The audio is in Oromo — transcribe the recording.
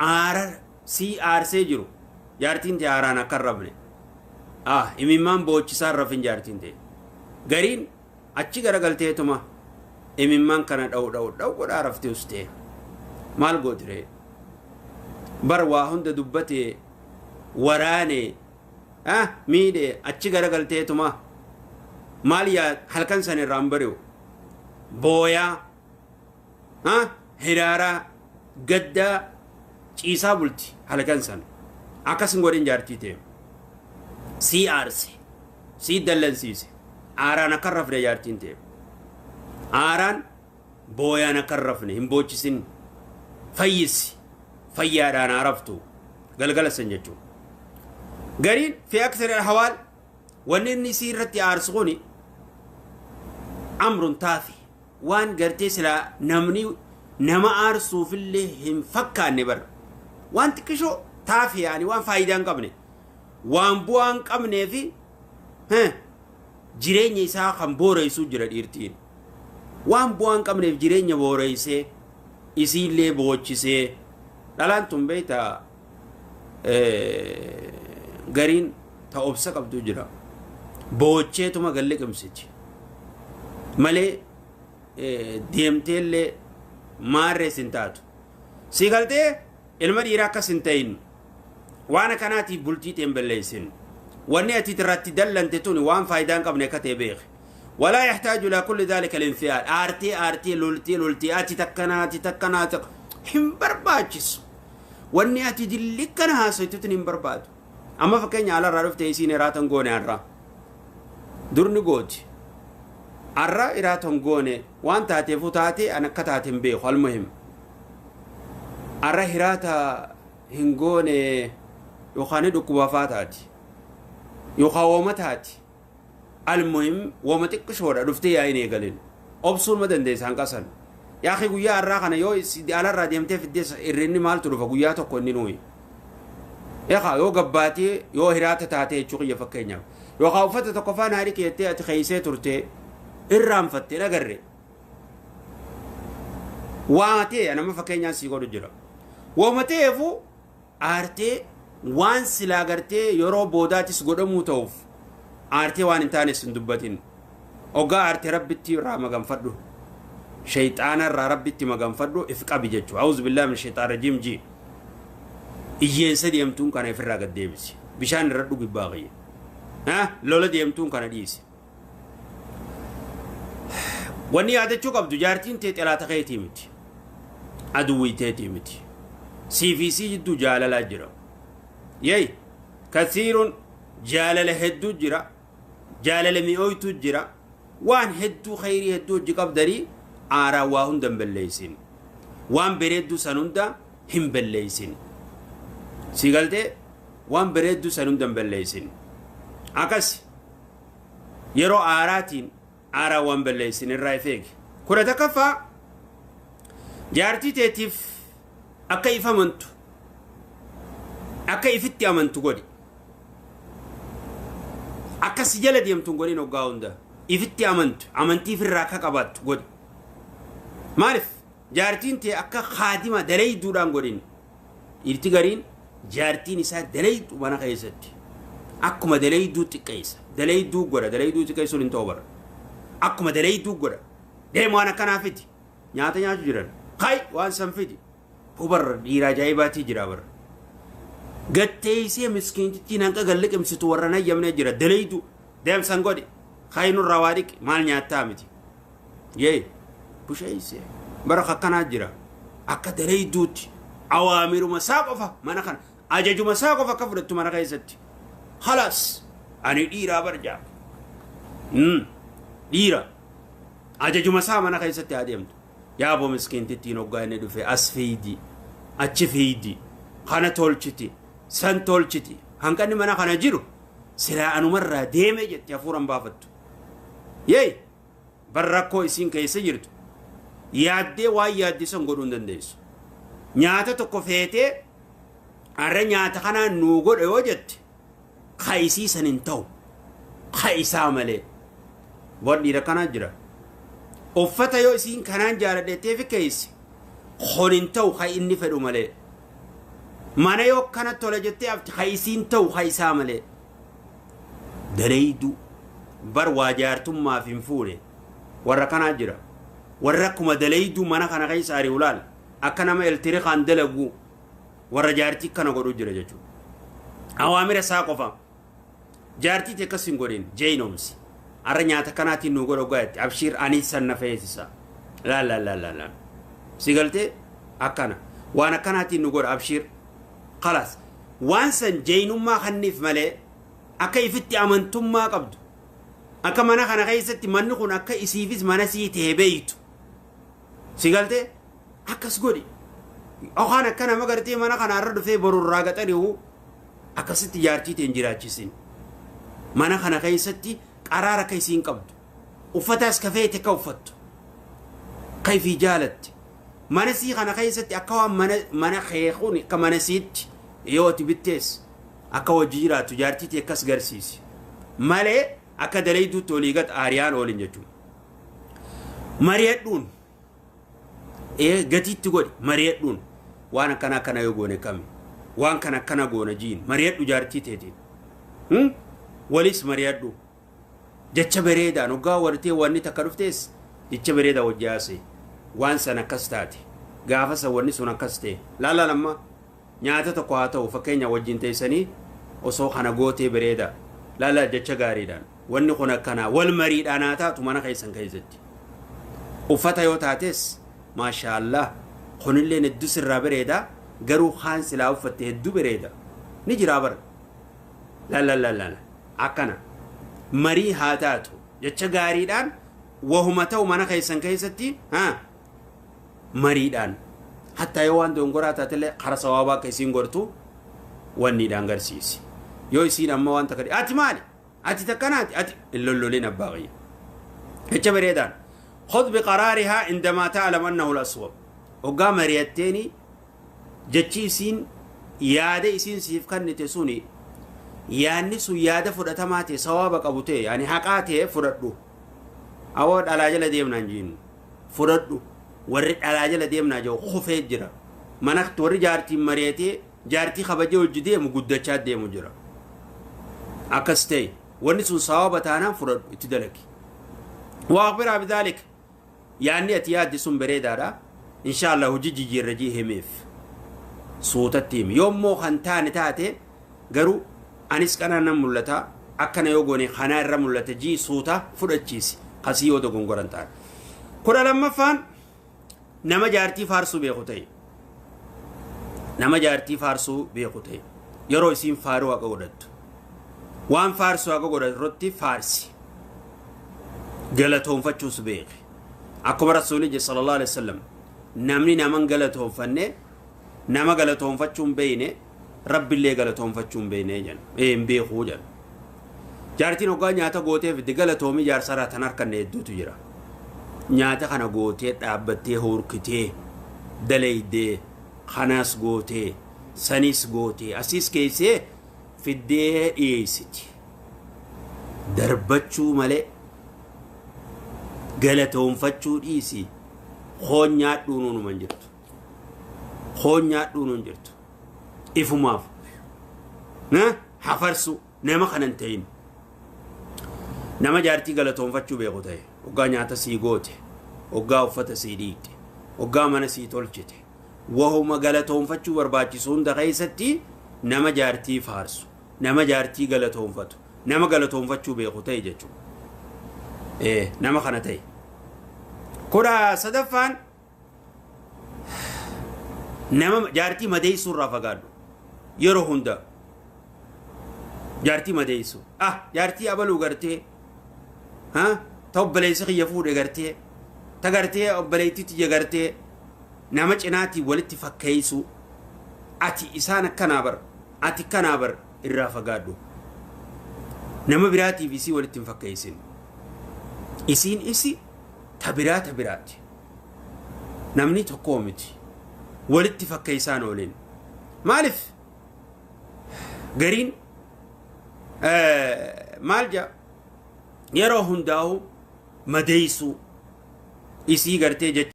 Aara sii aarsee jiru jaartiin tee aaraan akka hin rafne. Ah, imimmaan boochisaa hin rafin jaartiin tee. Gariin achi garagalteetuma imimmaan kana dha'u dha'u dha'u godhaa rafti ustee. Maal gootiree? Bar waa hunda dubbatee waraanee ah, miidhee achi garagalteetuma maal yaa halkan san irraan bari'u booyaa ah, hiraaraa gaddaa ciisaa bulti halkan san. Akkas hin godhin jaartii tee. Sii aarse, sii dallansiise, aaraan akka hin rafne jaartiin tee. Aaraan booyaan akka hin rafne hin boochisin. Fayyisi, fayyaadhaan haa raftu galgala san jechuudha. Gariin fi aksari alhawaal wanni inni isii irratti aarsu kuni amrun taafi waan gartee silaa namni nama aarsuufillee hin fakkaanne bar waan xiqqishoo taafi yaani waan faayidaa hin qabne waan bu'aa hin qabnee fi jireenya isaa kan booreessuu jira dhiirtiin. Waan bu'aa hin qabneef jireenya booreessee isiillee boochisee dhalaan tun beektaa gariin ta obsa qabdu jira. Boocheetuma gad liqimsiti. Malee deemteellee maarrees hin taatu. Si galtee ilma dhiiraa akkas hin ta'in. Waan akkanaatiif bultii tee hin balleessin. Wanni ati irratti dallante tuni waan faayidaa hin qabne akka ta'e beeki. Walaa yahtaaju ilaa kulli dhaalika linfi'aal. Aartee aartee loltee loltee ati takkanaa ati takkanaa hin barbaachisu. Wanni ati dilli kana haasoytu tun hin barbaadu. Amma fakkeenya alarraa dhufte isiin iraata hin goone har'a. Dur ni gooti. Har'a iraata hin goone waan taateefuu taate an akka taate hin beeku almuhim. Har'a hiraata hin goone yookaan ni dhukkuba faa taati. Yookaan wooma taati. Almuhim woma xiqqishoodha dhuftee yaa hin eegalin. Obsuun ma dandeessa hanqasan. Yaa akhi guyyaa har'aa kana yoo alarraa deemtee fiddee irrinni maaltu dhufa guyyaa tokko inni nuyi. Ekaa yoo gabbaatee yoo hiraata taatee jechuu kiyya fakkeenyaaf. Yookaan uffata tokko faa naa dhiqi jettee ati keeysee turtee irraanfatte hin agarre. Waa ta'e nama fakkeenyaan sii godhu jira. Woma ta'eefuu aartee waan silaa gartee yeroo boodaatis godhamuu ta'uuf aartee waan hin taanes hin dubbatin. Oggaa aarte Rabbitti irraa maganfadhu. Sheyxaana irraa Rabbitti maganfadhu if qabi jechuu. A'uuzu billaahi min sheyxaan rajiim ji. Iyyeensa deemtuun kana ifirraa gad deebisi. Bishaan irra dhugi baaqiyya. Ha? Lola deemtuun kana dhiisi. Wanni yaadachuu qabdu jaartiin tee xelaata keetii miti. Aduwwii teetii miti. Sii fi isii jidduu jaalalaa jira. Yey kasiirun jaalala hedduu jira. Jaalala mi'ooytuu jira. Waan hedduu kheyrii hedduu hojii qabdanii aaraan waa hunda hin balleessin. Waan bareedduu san hunda hin balleessin. Sii galtee waan bareedduu san hunda hin balleessin. Akasi. Yeroo aaraatiin aaraa waan balleessin irraa if eegi. 11ffaa jaartii teetiif akka if amantu akka ifitti amantu godhi. Akka si jala deemtu hin godhin hoggaa hunda. Ifitti amantu amantii ifirraa akka qabaattu godhi. Maaliif jaartiin tee akka kaadima dalayduudhaan godhin. Dhiirti gariin jaartiin isaa dalaydu mana keessatti. Akkuma dalayduu xiqqeessa. Dalayduu godha. Dalayduu xiqqeessuun hin ta'u bara. Akkuma dalayduu godha. Deem waan akkanaa fidi. Nyaata nyaachuu jiran. Hay waan san fidi. Hubarra dhiira ajaa'ibaatii jira bara. Gatteessee miskiintittiin hanqa gad liqimsitu warra nayyamne jira. Dalayduu. Deem san godhi. Hay nurraa waa dhiqi. Maal nyaattaa miti. Yee busheeyse bara akkanaa jira akka dalayduutti awaamiruma isaa qofa mana kana ajajuma isaa qofa akka fudhattu mana keessatti halaas ani dhiiraa bar jaa dhiira ajajuma isaa mana keessatti haa deemtu yaaboo miskiintittiin hoggaa inni dhufe as fiiydi achi fiiydi kana tolchiti san tolchiti hanqanni mana kana jiru silaa anumarraa deeme jetti hafuuran baafattu yee Bar rakkoo isiin keessa jirtu yaaddee waan yaadde san godhuu hin dandeessu. Nyaata tokko feetee har'a nyaata kanaan nuu godhe yoo jette ka isii san hin ta'u. Ka isaa malee. Bar dhiira kanaa jira. Uffata yoo isiin kanaan jaaladhettee fi keesse kun hin ta'u ka inni fedhu malee. Mana yoo akkana tola jettee hafti ha isiin ta'u ha isaa malee. Daleeyduu bar waa jaartummaaf hin fuune warra kanaa jira. Warra akkuma daleeyduu mana kana keessa ari'u laal akka nama eltirikaan dalagu warra jaartii kana godhu jira jechuudha. Awaamira isaa qofa. Jaartii tee akkas hin godhin jeeynoomsi. Arra nyaata kanaatiin nuu godha ogaa jetti abshiir anis san na feesisa. Laal laal laal laal laal. Si galtee akkana waan akkanaatiin nu godha abshiir. Kalaas waan san jeeynummaa kanniif malee akka ifitti amantummaa qabdu. Akka mana kana keessatti manni kun akka isiifis mana sii ta'e beeytu. Si galtee akkas godhi. Yookaan akka nama gartee mana kana irra dhufee boru irraa gaxari'u akkasitti jaartii tee hin jiraachisin. Mana kana keessatti qaraara akka isiin qabdu. Uffataas ka feete akka uffattu. Ka ifii jaalatte. Mana sii kana keessatti akka waan mana mana kee kun akka mana siitti yoo ati bittees akka wajji jiraattu jaartii tee akkas garsiisi. Malee akka dalayduutti olii gad aariyaan oolin jechuudha. Mari'adhuun ee gatiitti godhi mari'adhuun waan akkana akkana yoo goone kami waan kana akkana goona jiin mari'adhu jaartii teetiin hmm? Walis mari'adhu jecha bareedaan hoggaa wartee wanni takka dhuftees jecha bareedaa wajji haasa'e waan san akkas taate gaafa san wanni sun akkas ta'e laala lamma nyaata tokko haa ta'u fakkeenya wajjin teessanii osoo kana gootee bareeda laala jecha gaariidhaan wanni kun akkanaa wal mariidhaan haa taatu mana keessan keessatti. Uffata yoo taates maashaallah kunilleen hedduu sirraa bareeda garuu kaan silaa uffatte hedduu bareeda ni jiraa bara lalalala akkana marii haa taatu jecha gaariidhaan wahuma ta'u mana keessan keessatti haa mariidhaan hattaa yoo waan dongoraa taatellee kara sawaabaa akka isiin gortu wanniidhaan garsiisi yoo isiin amma waan takka ati maali ati takkanaati ati hin lollolin abbaa kiyya jecha bareedaan khud biqaraarihaa indamaa ta'lam annahu al-aswab hoggaa mari'atteeni jechi isiin yaada isiin siif kennite suni yaadni sun yaada fudhatamaa ta'e sawaaba qabu ta'e yaani haqaa ta'e fudhadhu awoo dhalaa jala deemnaan jiinu fudhadhu warri dhalaa jala deemnaa jiru kufee jira mana warri jaartiin mari'atee jaartii kabajee hojii deemu guddachaa deemu jira akkas ta'e wanni sun sawaaba taanaan fudhadhu itti dalagi waaqbiraa bidhaalik yaanni ati yaaddi sun bareedaadha inshaallah hojii jijjiirra jii himeef suutatti himi yoommoo kan taane taate garuu anis kanaan nan mul'ata akkana yoo goone kanaa irra mul'ata jii suuta fudhachiisi kasii yoo dogongoran ta'an 12ffaan nama jaartii faarsuu beeku ta'e nama jaartii faarsuu beeku ta'e yeroo isiin faaruu haqa godhattu waan faarsuu haqa godhatu irratti faarsi galatoonfachuus beeki akkuma rasuulli jedhe sallallahu alaihi wasallam namni naman galatoonfanne nama galatoonfachuu hin beeyne rabbillee galatoonfachuu hin beeyne jedhan hin beekuu jedhan jaartiin hoggaa nyaata gootee fidde galatoomii jaarsaraa tan harkanne hedduutu jira nyaata kana gootee dhaabbattee hurkitee daleeydee kanaas gootee saniis gootee asiis keessee fiddee dhiyeessiti darbachuu malee galatoonfachuu dhiisi hoon nyaadhuu nuunuman jirtu hoon nyaadhuu nuun jirtu ifumaaf na hafarsu nama kanan ta'in nama jaartii galatoonfachuu beeku ta'e hoggaa nyaata sii goote hoggaa uffata sii dhiiqxe hoggaa mana sii tolchite wahuma galatoonfachuu barbaachisu hunda keessatti nama jaartii faarsu nama jaartii galatoonfatu nama galatoonfachuu beeku ta'e jechuudha. Nama kana ta'e. 13ffaan nama jaartii madeessuu irraa fagaadhu yeroo hunda jaartii madeessu ah jaartii abaluu gartee ha ta obboleessi kiyya fuudhe gartee ta gartee obboleettii tiyya gartee nama cinaatiin walitti fakkeessu ati isaan akkanaa bar ati kanaa bar irraa fagaadhu nama biraatiif isii walitti hin fakkeessin isiin isi ta biraa ta biraati namni tokkoo miti walitti fakkeessaan oolin maaliif gariin maal jaa yeroo hundaa'u madeessuu isii gartee jecha